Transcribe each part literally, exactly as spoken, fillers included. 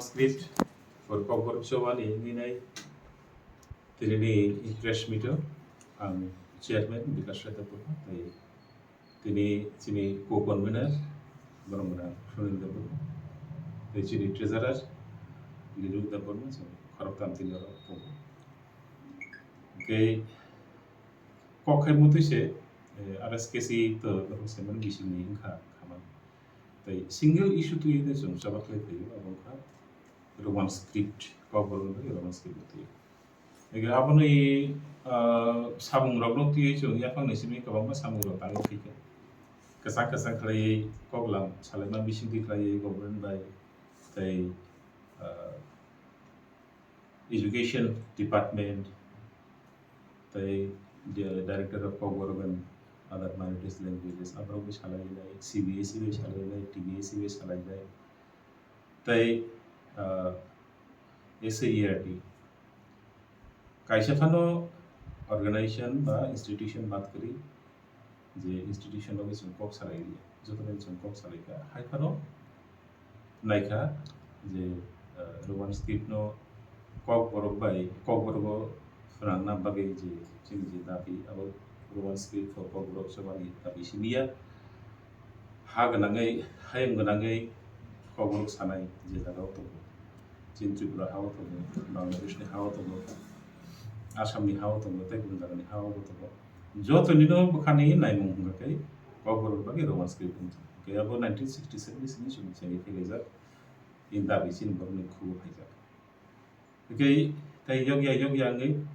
Script for Kokborok Choba ni hinwi nai tini ni press meet o ang chairman Bikash Rai Debbarma tei tini chini co-convener borok mwnang Sunil Debbarma tei chini treasurer Niruk Debbarma chwng khoroktham tini oro tongo. Hwnkhe kok khai mutwi se, eh, R S K C to borok se mani bisingni wngkha khamani. Tei single issue twi tei chwng choba khlai phaio, abo wngkha Roman script, Kokborok ni bagwi Roman script twi. Ege aboni, ah, samung rokno twi chwng yaphang ni simi kwbangma samung rok tangwi phaikha. Kwchang kwchang khlaiwi koklam salaima bisingtwi khlaiwi government bai tei, ah, Education Department tei di-, Director of Kokborok and Other Minorities Languages, aborok bai salainai, C B S E bai salainai, T B S E bai salainai, tei, ah, S A E R T. Kaisa phano organization ba institution bad kwrwi, je institution rok chwng kok salai rwya, joto bai chwng kok salai kha, hai phano naikha je, eh, Roman script no Kokborok bai, Kokborok o swnamna bagwi je chini je dabi, abo Roman script for Kokborok Choba ni dabi simi ya. Ha gwnangwi, hayung gwnangwi Kokborok sanai je jaga o tongo, chini Tripura ha o tongo, Bangladesh ni ha o tongo, Assam ni ha o tongo, tei gubun jaga ni ha o bo tongo. Joto nino bwkhani naimung hwnkha khe Kokborok bagwi Roman script wngkha. Hwnkhe abo nineteen sixty seven ni simi chwng chengwi phailaijak, in dabi chini borokni khugo phaijak. Hwnkhe tei yokya yokya wngwi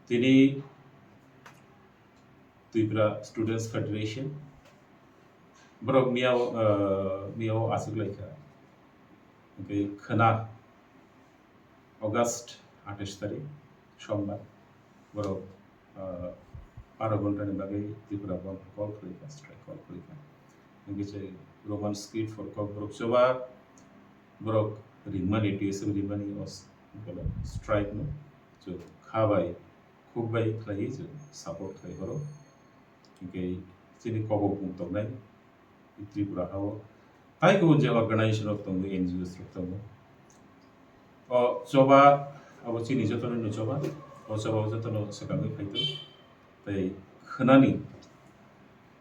tini Tripura Students Federation borok miyao, ah, miyao aswk laikha. Hwnkhe khwna August atais tarik, Sombar, borok, ah, baro ghontani bagwi Tripura Bandh call khlaikha, strike call khlaikha. Hwnkhe se Roman script for Kokborok Choba, borok ringmani, T S F ringmani o s-, strike no chwng kha bai, khuk bai khlaiwi chwng support khlai horo. Hwnkhe chini kobok bung tongnai Tripura ha o. Tai kubun je organization rok tongo, N G Os rok tongo. O choba abo chini jotono ni choba. O choba o jotono swkangwi phaito. Tei khwnani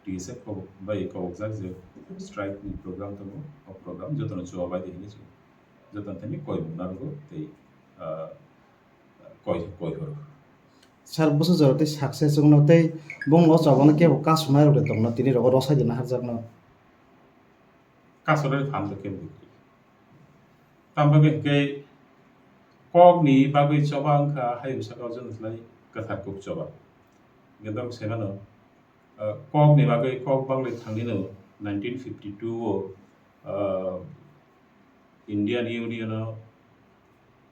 T S F kobok bai kobokjak je strike ni program tongo. O program jotono choba bai de hinwi chwng jotono thani koi mung narwgo tei, ah, koi, koi horo. Sir, bwswk jora tei success wngno tei bongno o chobano kebo kasonai rok de tongno, tini rogo rosai dina harjakno. Kasonai phan to kebo kwrwi. Tamo bagwi hwnkhe kokni bagwi choba wngkha hayung saka o jono slai kwthar kuk choba. Hwnkhe norok sai mano, ah, kokni bagwi kok banglai thangnino nineteen fifty two o, ah, Indian Union o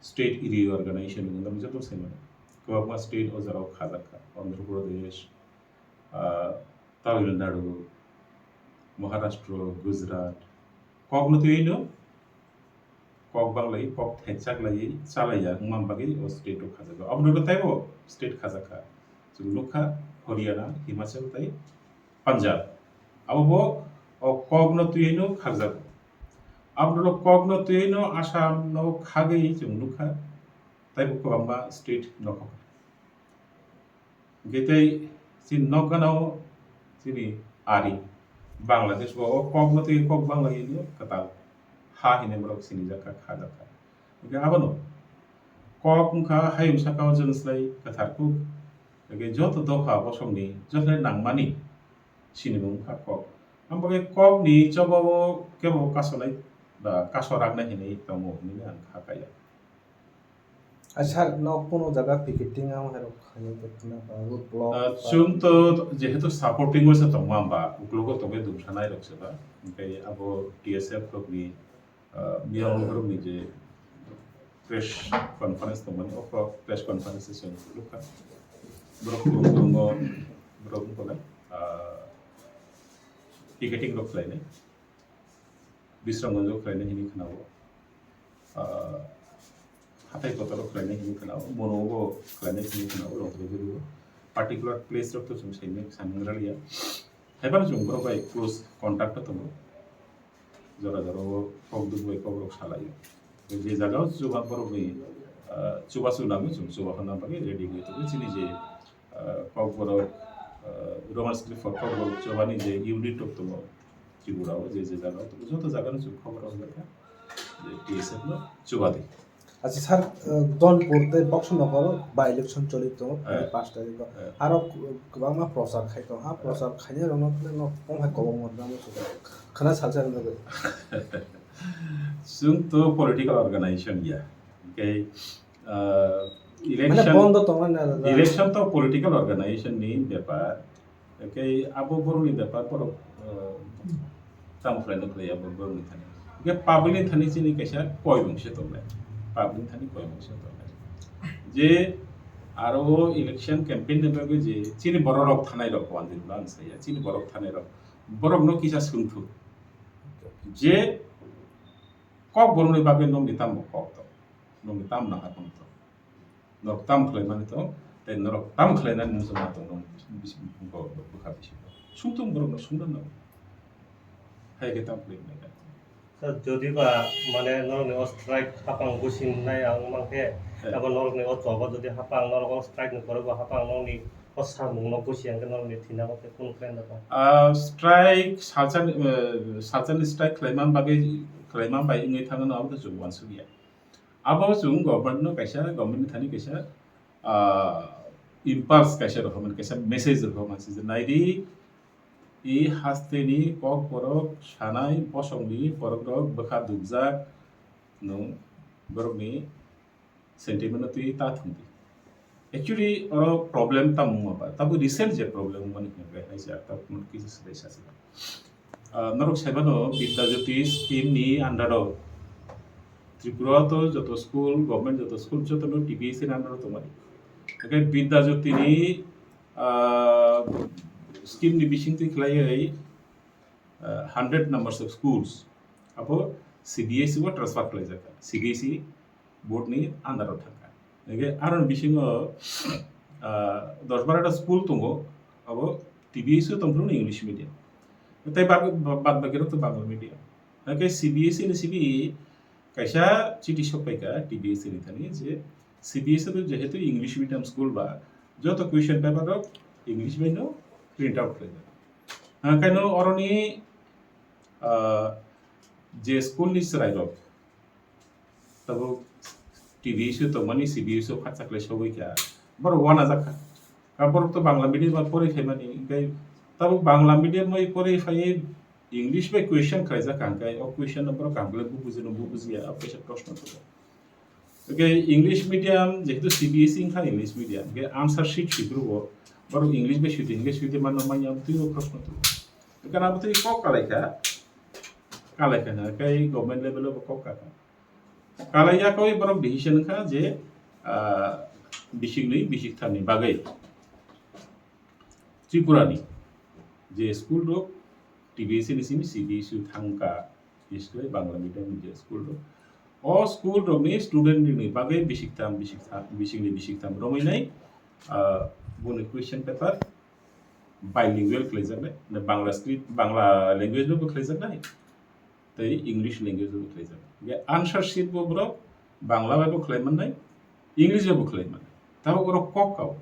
state reorganization wngwi norok joto sai mano. Kwbangma state o jora o khajak kha. Andhra Pradesh, ah, Tamil Nadu, Maharashtra, Gujarat. Kokno twiwi no kok banglai, kok thekchak lai, chalaiya wngma bagwi o state o khajak kha. Abono teibo state khajak kha. Chwng nukha Haryana, Himachal tei Punjab. Abo bo o kokno twiwi no khajak. Abodolo kokno twiwi no Assam no khagwi chwng nukha, taibo kwbangma state nokhok. Hwnkhe tei chini nokgana o chini ari Bangladesh bo o kokno twiwi kok banglaino kwtal ha hinwi borok sinijak kha, khajak kha. Hwnkhe abono kok wngkha hayung saka o chwng slai kwthar kuk. Hwnkhe joto dopha bosongni joto nangmani sinimung wngkha kok. Ang bagwi kokni chobao kebo kasolai ba kasoraknai hinwi tongo hinwi ang kha kaya. Acha, nok kuno jaga picketing ang herok khayo to khna ba, road block Ah, ba. Chwng to jehetu supporting o se tongma ba, uklogo tongwi dungsanai rok se ba. Hwnkhe abo T S F rokni, ah, miyang rokni je press conference tongmani, o pro-, press conference se chwng lukha. Borok kubun kubun o borok wngkha, ah, picketing rok khlainai. Bisramganj o khlainai hinwi khwnao. Ah, hathai kotor o khlainai hinwi khwnao. Mono o khlainai hinwi khwnao. Rong rwgwi rwo. Particular place rok to chwng saimai, samung raliya. Haiphano chwng borok bai close contact o tongo. Jora jora o kok duk bai kok rok salaio. Je jagao chuba borokni, ah, chubachu nango, chwng chuba hwnna bagwi ready wngwi tongo. Chini je, ah, Kokborok, ah, Roman script for Kokborok chubani je unit rok tongo Tripura o, je je jagao tongo, joto jagano chwng khobor rwjakha je T S F no chuba di. Acha sir, ah, Donpur tei Boxanagar by election choli tongo, eh, pash tarikh o. Eh. Aro kwbangma prochar khai tongo. Ha prochar khainai rokno no tong hai kobong manna muchungo. Khana salsa rwna bagwi. Chwng to political organization ya. Hwnkhe, ah, mane election, bondo tongnai na, election to political organization ni bepar. Hwnkhe abo borokni bepar borok, ah, tamo khlaina khlai abo borokni thani. Hwnkhe public ni thani chini kaisa koimung se tongnai. Public ni thani koimung se tongnai. Je aro election campaign ni bagwi je chini borok rok thanai rok, wanjin ba ang saya, chini borok thanai rok. Borok no kisa swngthuk. Je Kokborokni bagwi nokni tamo kok tong, nokni tamo nahar tong, norok tamo khlaimani tong, tei norok tamo khlainani muchungma tong, nokni bis-, bwkha bisingo. Sungtong borokno sungna nango. Hai khe tamo khlai manya. Sir, jodi ba, mane, norokni o strike hapang businai ang mankhe, eh, abo norokni o job o jodi hapang, norok o strike ni borok bo hapang, norokni o samung no busi ang khe norokni thina o khe kunu khlai da tong? Ah, strike, salsani, eh, salsani strike khlaima bagwi, khlaima bai wngwi thangno abo to chwng uansukya. Abo chwng government no kaisa, government ni thani kaisa, ah, impulse kaisa rwkha mani, kaisa message rwkha mani, je naidi, i hasteni Kokborok sanai bosongni borok rok bwkha dukjak, nwng borokni sentiment no twi ta thwng di. Actually, oro problem tamo wngma ba, tabo recent je problem wngmani hwnba hai se, tabuk kisa swbai sa se. Ah, norok saimano Vidya Jyoti scheme ni under o Tripura to joto school, government joto school joto no T B S ni under o tongmani. Hwnkhe Vidya Jyoti ni, ah, scheme ni bisingtwi khlaiwi, ah, hundred numbers of schools abo C B S E o transfer khlaijak, C B S E board ni under o thangkha. Hwnkhe aroni bisingo, ah, dos baro ta school tongo, abo T B S E o tongphuru English medium. Tei bad, bad baki rok to Bangla medium. Hwnkhe C B S E ni simi kaisa chiti sokpaikha T B S E ni thani je C B S E to jehetu English medium school ba joto question paper rok English bai no print out khlaijak. Hwnkhe no oroni, ah, je school ni chwrai rok, tabuk T B S E tongmani C B S E o khatsa khlai sogwi kha. Borok uanajak kha. Ka borok to Bangla medium o porwi phaimani, hwnkhe tabuk Bangla medium bai porwi phaiwi English bai question khlaijak kha, hwnkhe o question no borok kaham khe bo bujino, bo bujiya, abo kaisa proshno tongo. Hwnkhe English medium, jehetu C B S E wngkha English medium, hwnkhe answer sheet swi phuru bo, borok English bai swi di, English medium manna manya, abo twi o proshno tongo. Hwnkhe abo twi kok kalai kha, kalai kha na, hwnkhe government level o bo kok kha kha. Kalai ya khe borok decision wngkha je, ah, bisingni, bisingthamni bagwi Tripura ni je school rok T B S E ni simi C B S E o thangkha, bises khe Bangla medium ni je school rok. O school rok ni student ni bagwi bisingtham, bisingtham, bisingni bisingtham romwi nai, ah, boni question paper bilingual khlaijaknai, na Bangla script, Bangla language no bo khlaijaknai, tei English language no bo khlaijaknai. Hwnkhe answer sheet bo borok Bangla bai bo khlai mannai, English bai bo khlai mannai. Tabuk borok kok kao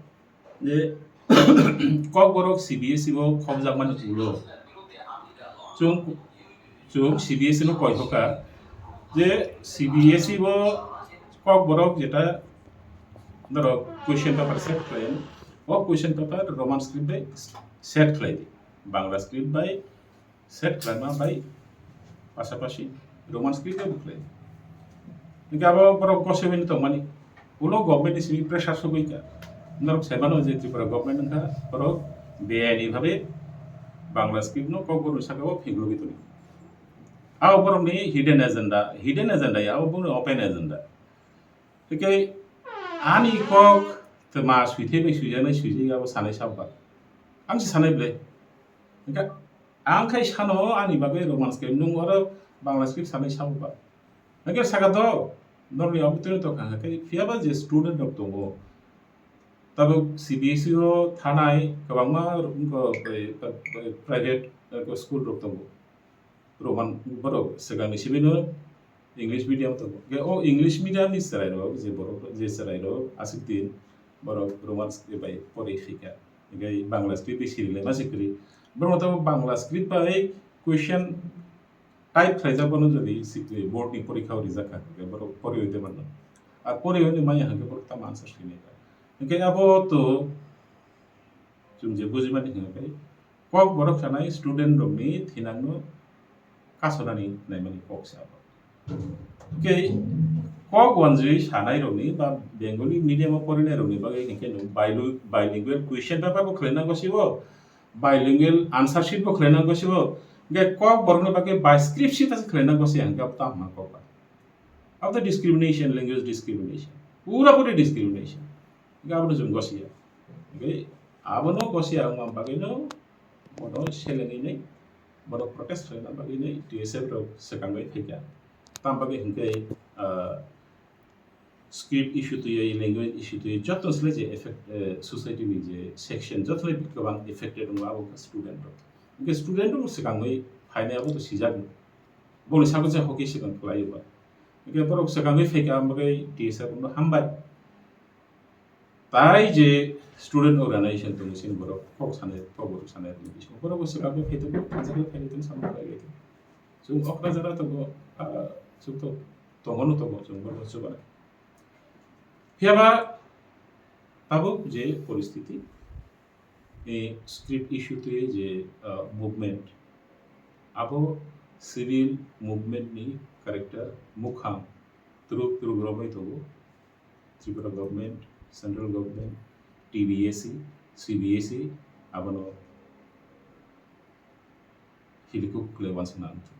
je Kokborok C B S E o khobjakmani ulo chwng, chwng C B S E no koithokha je C B S E o Kokborok jeta norok question paper set khlai, o question paper Roman script bai set khlai di, Bangla script bai set khlaima bai pasapasi Roman script bai bo khlai. Hingke abo borok gosebini tongmani, ulo government ni simi pressure sogwi kha. Norok saimano je Tripura government wngkha borok beaini bhabe Bangla script no Kokborok ni saka o phingulogwi tongwi. Abo borokni hidden agenda, hidden agenda ya, abo boni open agenda. Hingke ani kok twma suithai bai suijaknai suijak abo sanai sabba. Ang se sanai ble. Hingke ang khai sano ani bagwi Roman script, nung oro Bangla script sanai sabba. Hingke saka to, norni abo twi to kha, hingke phiyaba je student rok tongo. Tabuk C B S E o thanai kwbangma wngkha, private, eh, school rok tongo. Roman borok swkangni simi no English medium to. Ge o English medium ni chwrai rok, je borok, je chwrai rok aswk din borok Roman script bai pori khika. Ge Bangla script bai siri le masi kri. Borok to Bangla script bai question type khlaijak bono jodi sikri board ni porikha rijak kha, ge borok pori oite mano. A pori oite maya hangke borok tam answer sini ka. Hingke abo to chwng je bujimani hingke kok borok sanai student rokni thinangno kasonani naimani kok se abo. Hingke kok wanjwi sanai rokni ba Bengali medium o porinai rokni bagwi hingke no bilu-, bilingual question paper bo khlai nango sibo, bilingual answer sheet bo khlai nango sibo, hingke kok borokni bagwi bi script sheet ase khlai nango se hingke abo tamo kok ba. Abo to discrimination, language discrimination. Pura puri discrimination. Hingke abono chwng gosiya. Hingke abono gosiya wngma bagwino bono selengwi nai, bono protest khlaina bagwi nai T S F rok swkangwi phaikha. Tam bagwi hingke, ah, script issue twiwi, language issue twiwi, joto sle je effect, eh, society ni je section, joto le kwbang affected wngo abo khe student rok. Hingke student rok swkangwi phainai abo to sijak. Boni sago je hoki swkang khlai ba. Hingke borok swkangwi phaikha, amo khe T S F no hambai. Tai je student organization tongo, sini borok kok sanai, kok borok sanai rokni bisingo borok bo swkangwi phai tongo, kanjak phai tongo, samung khlai tongo. Chwng okra jora tongo, ah, chwng to tongo no tongo, chwng borok chubanai. Phiya ba tabuk je poristiti, eh, script issue twi je, ah, movement, abo civil movement ni character mukhang twrwk twrwk romwi tongo. Tripura government, central government, T B S E, C B S E, abono hilikuk kle wansukna ang thung.